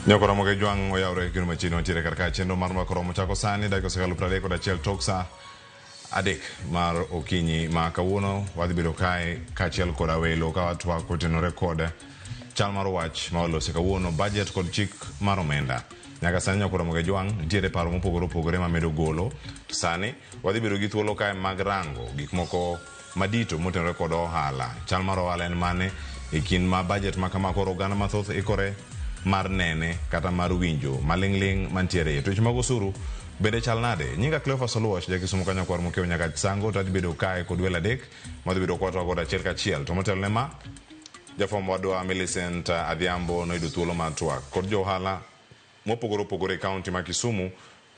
Nyakoromo gi jwang' oyawre kendo machiegni wantiere kar kae chenro mar Mbaka Oromo chako sani dakika osekalo 31 tok sa 3 mar okinyi ma kawuono. Wadhi bedo kae kaachiel koda welo ka watwak kotenore kod chal mar wach ma walose kawuono, budget kod chik mar omenda. Nyaka sani, nyakoromo gi jwang', nitiere paro mopogore opogore mamedo golo. To sani wadhi bedo gi thuolo kae mag rango gik moko madito motenore kod ohala. Chal mar ohala en mane e kind ma budget ma kama koro oganda mathoth ikore mar nene kata mar winjo maling'ling' mantiere iye. To weche mag osuru bende chal nade? Nyinga Cleophas Oluoch, jakisumu ka nyakwar Mokeo nyaka Sango, to adhi bedo kae kod welo adek madhi bedo kwatwa godo achiel kachiel. To motelo ne ma, jafwambo wadwa Millicent Adhiambo noyudo thuolo mar twak kod jo ohala mopogore opogore e kaunti ma Kisumu,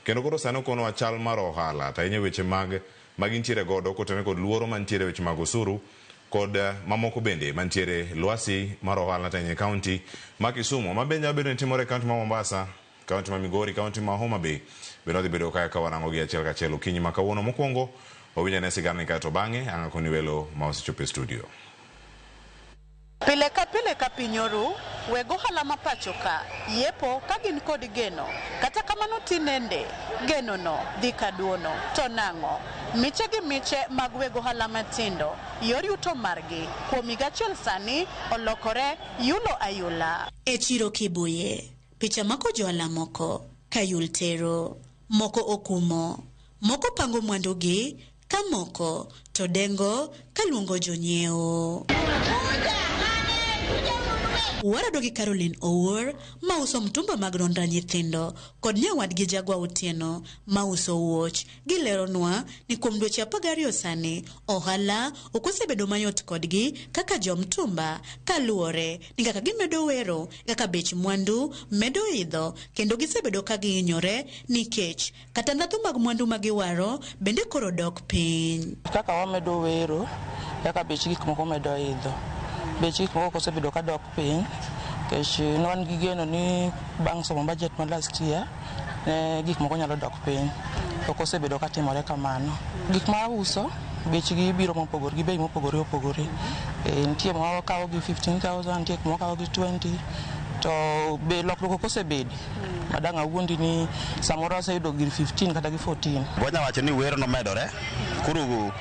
kendo koro sani okonowa chal mar ohala to ahinya weche mag magintiere godo kotenore kod luoro mantiere weche mag osuru kod mamoko bende mantiere lwasi mar ohala to ahinya e kaunti ma Kisumu. Ma bende nyalo bedo ni timore e kaunti ma Mombasa, kaunti ma Migori, kaunti ma Homa Bay bende wadhi bedo kae ka warango gi achiel kachiel okinyi ma kawuono. Mokwongo wawinj ane sigana kae to bang'e ang' akoni welo ma osechopo e studio. Pile ka pile ka piny oru, weg ohala ma pacho ka yepo ka gin kod geno. Kata kamano tinende, geno no dhi ka duono. To nang'o? Miche gi miche mag weg ohala matindo, yor yuto margi kuom higa achiel sani olokore yulo ayula. E chiro Kibuye, picha mako johala moko ka yul tero, moko okumo, moko pango mwandugi ka moko to dengo ka luongo jonyiewo. Warado gi Caroline Owuor mauso mtumba mag ronda nyithindo kod nyawadgi Jagwa Otieno mauso wuoch. Gileronwa ni kuom dweche 12 sani ohala ok osebedo mayot kodgi kaka jomtumba, kaluwore ni kaka gimedo wero kaka bech mwandu medo idho, kendo gisebedo ka gihinyore nikech kata ndhadhu mag mwandu ma giwaro bende koro dok piny. Kaka wamedo wero, kaka bech gik moko medo idho. Bech gik moko ok osebedo ka dok piny nikech ne wan gi geno ni bang' somo budget ma last year ne gik moko nyalo dok piny. Ok osebedo ka timore kamano. Gik ma auso bechgi biro mopogore gi bei mopogore opogore. Nitie ma wakawo gi 15,000, nitie ma wakawo gi 20, to be lokruok ok osebede. Madang' awuondi ni samoro aseyudo gir 15 kata gi 14. Wanya wacho ni wero nomedore, koro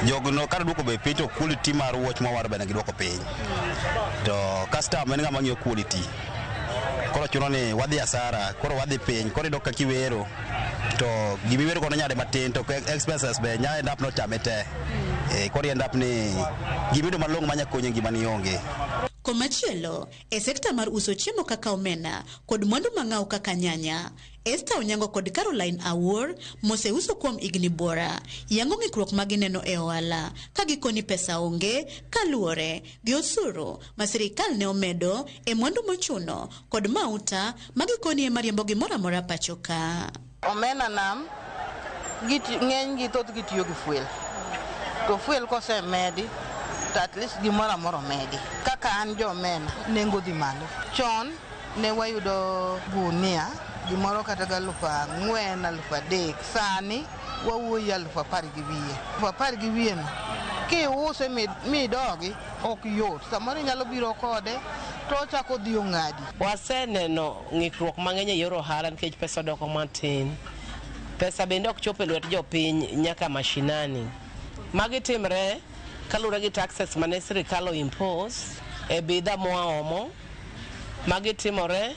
jogo no kata duoko bei piny to quality mar wuoch mwawaro bende giduoko piny. To customer en ng'ama ng'iyo quality. Koro chuno ni wadhi asara, koro wadhi piny, koro iyudo ka kiwero to gimiwero godo nyade matin to expenses be nya end up nochame te. Koro end up ni gimiyudo malong'o manya konyi e ngimani onge. Komachielo, e sekta mar uso chiemo kaka omena kod mwandu mang'aw kaka nyanya, Esther Onyango kod Caroline Awuor moseuso kuom higni buora yango ng'ikruok ma gineno e ohala ka gikoni pesa onge kaluwore gi osuru ma sirikal ne omedo e mwandu mochuno kod mauta ma gikoni ema riembo gimoro amora pacho ka. Omena nam ng'eny gi thoth gi tiyo gi fuel. To fuel kosemedi to at least gimoro amora omedi. Kaka an jo omena, nengo dhi malo. Chon ne wayudo gunia gimoro kata gi 4,000, 3,000. Sani wawuoyi 10,000 gi wiye. 10,000 gi wiye no kiuse midogi ok yot. Samoro inyalo biro kode to ochako dhi ong'adi. Waseneno ng'ikruok mang'eny e yor ohala nikech pesa odoko matin. Pesa bende ok chop e lwet jopiny nyaka mashinani. Magi timre kaluwore gi taxes mane sirikal o impose e bidhaa mwaomo. Magi timore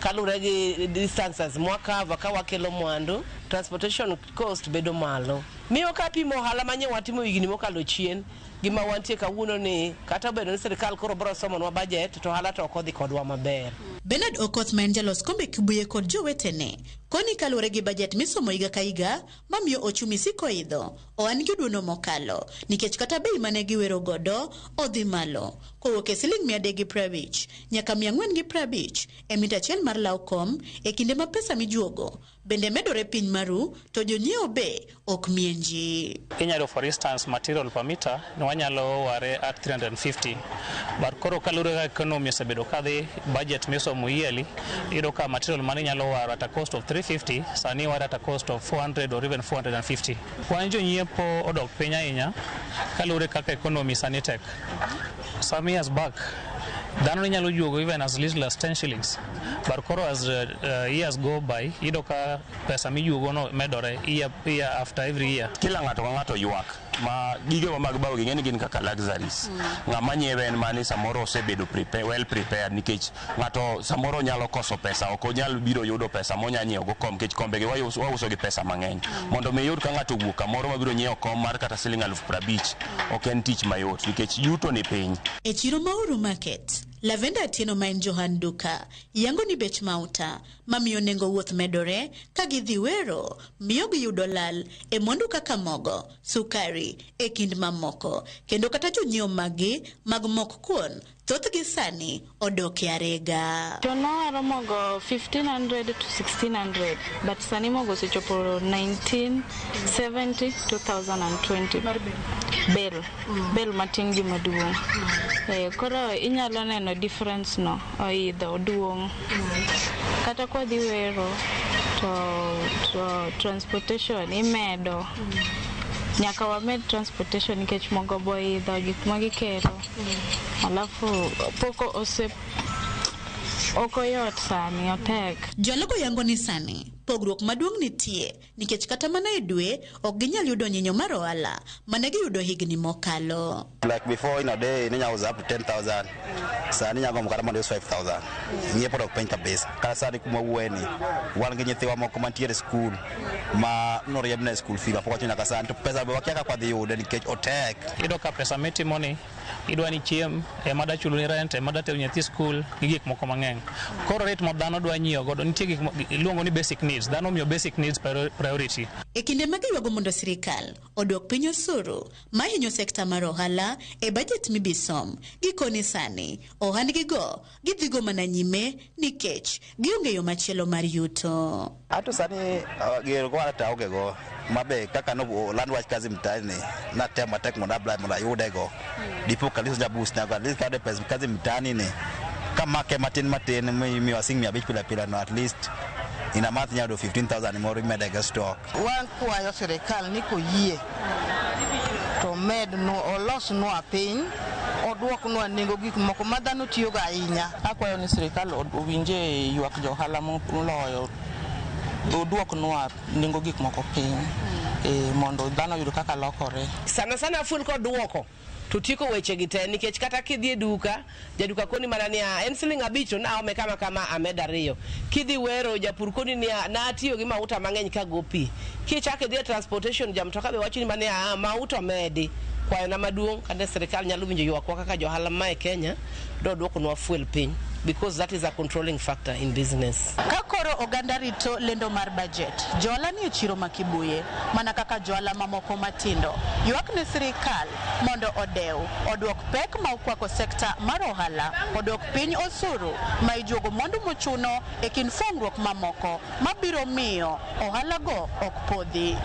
kaluwore gi distances mwa cover ka wakelo mwandu. Transportation cost bedo malo. Miyo kapimo ohala manye watimo higni mokalo chien gi ma wantie kawuono ni kata obedo ni sirikal koro biro somonwa budget to ohala to ok odhi kodwa maber. Bernard Okoth ma en jalos kombe Kibuye kod jowetene koni kaluwore gi bajet misomo higa ka higa mamiyo ochumi siko idho, ohandgi oduono mokalo nikech kata bei mane giwero godo odhi malo kowuok e siling 350 nyaka 450 e mita achiel mar law kom, e kinde ma pesa mijuogo bende medore piny maru to jonyiewo be ok mienji. Inyalo, for instance, material per meter ne wanyalo ware at 350, but koro kaluwore kaka economy osebedo kadhi, budget misomo yearly, iyudo ka material mane inyalo waro at a cost of 350 sani iwaro at a cost of 400 or even 450. Kwan jonyiepo odok piny ahinya kaluwore kaka economy sani tek. Some years back dhano ne nyalo juogo even as little as 10 shillings. But koro as years go by, iyudo ka pesa mijuogo no medore year after every year. Kila ng'ato ka ng'ato ywak ma gigewa mag bao gi ng'eni gin kaka luxuries. Ng'ama nyiewe en mani samoro osebedo well prepared, nikech ng'ato samoro nyalo koso pesa, ok onyal biro yudo pesa monya nyiewo go kom, nikech kombe gi wauso gi pesa mang'eny. Mondo mi iyud ka ng'ato owuok kamoro mabiro nyiewo kom mar kata siling 50,000 ok en tich mayot, nikech yuto ni piny. E chiro ma Uhuru Market, Lavenda Atieno ma en johan duka yango ni bech mauta mamiyo nengo wuoth medore ka gidhi wero miyo giyudo lal e mwandu kaka mogo, sukari e kind mamoko, kendo kata jonyiewo maggi mag mok kuon thothgi sani odok e arega. Chon nawaro mogo 1500 to 1600, but sani mogo osechopo 1970 2020 bel bel matin gi maduong'. Koro inyalo neno difference no oidho oduong'. Kata kwadhi wero to transportation imedo, nyaka wamed transportation nikech mogo boidho gik magikelo, alafu pok ose ok oyot sani, otek. Jologo yango ni sani pogruok maduong' nitie nikech kata mana e dwe ok ginyal yudo nyinyo mar ohala mane giyudo higni mokalo. Like before, in a day ninya uza up to 10,000. Sani nyalo gombo kata mondo ius 5,000. Nyiepo dok piny kabisa. Kata sani kuma wuoye ni, wan gi nyithiwa moko mantiere e skul ma noriembne e school fee mapok wachulo nyaka sani, to pesa be wakia kaka wadhi yude nikech otek. Iyudo ka pesa mitimo ni idwa ni chiem ema da chuloni rent, ema da tero nyathi skul gi gik moko mang'eny. Koro rate ma dhano dwa nyiewo godo nitie gik iluongo ni basic needs. Dhano omiyo basic needs priority. E kinde ma giywago mondo sirikal odwok piny osuru mahinyo sekta mar ohala e bajet mibisom, gikoni sani ohandgigo gidhigo mana nyime nikech gionge yo machielo mar yuto. Ato sani gero go hata aonge go mabe kaka no land wach kazi mtaani natemo matek mondo apply mondo ayude go dipo kalisa ja boost na at least kade pesa kazi mtaani ni kamake matin matin miwa siling 500 pile pile no, at least in a month nyalo yudo 15,000 moro imede go stock. Wan kwayo sirikal ni koyie to mednwa, olosnwa piny, oduoknwa nengo gik moko ma dhano tiyogo ahinya. Akwayo ni sirikal owinje ywak jo ohala moloyo oduoknwa nengo gik moko piny mondo dhano oyud kaka lokore. Sana sana fuel koduoko to tieko weche gi te, nikech kata kidhi e duka, jaduka koni mana niya en siling 5 to naome kama kama amed 2. Kidhi wero, japur koni niya natiyo gi mauta mang'eny kago pi. Kichako idhi e transportation, jamtoka be wacho ni mana niya mauta omedi. Kwayona maduong' kane sirikal nyalo winjo ywakwa kaka johala ma e Kenya do duokonwa fuel piny, because that is a controlling factor in business. Ka koro oganda rito lendo mar bajet, johala nie chiro ma Kibuye, mana kaka johala mamoko matindo, ywak ne sirikal mondo odew, oduok pek ma okwako sekta mar ohala, oduok piny osuru ma ijuogo mwandu mochuno e kind fwangruok mamoko mabiro miyo ohala go ok podhi.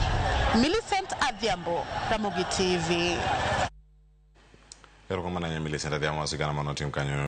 Millicent Adhiambo, Ramogi TV. Erokamano ahinya Millicent Adhiambo, sigana manotim kanyo.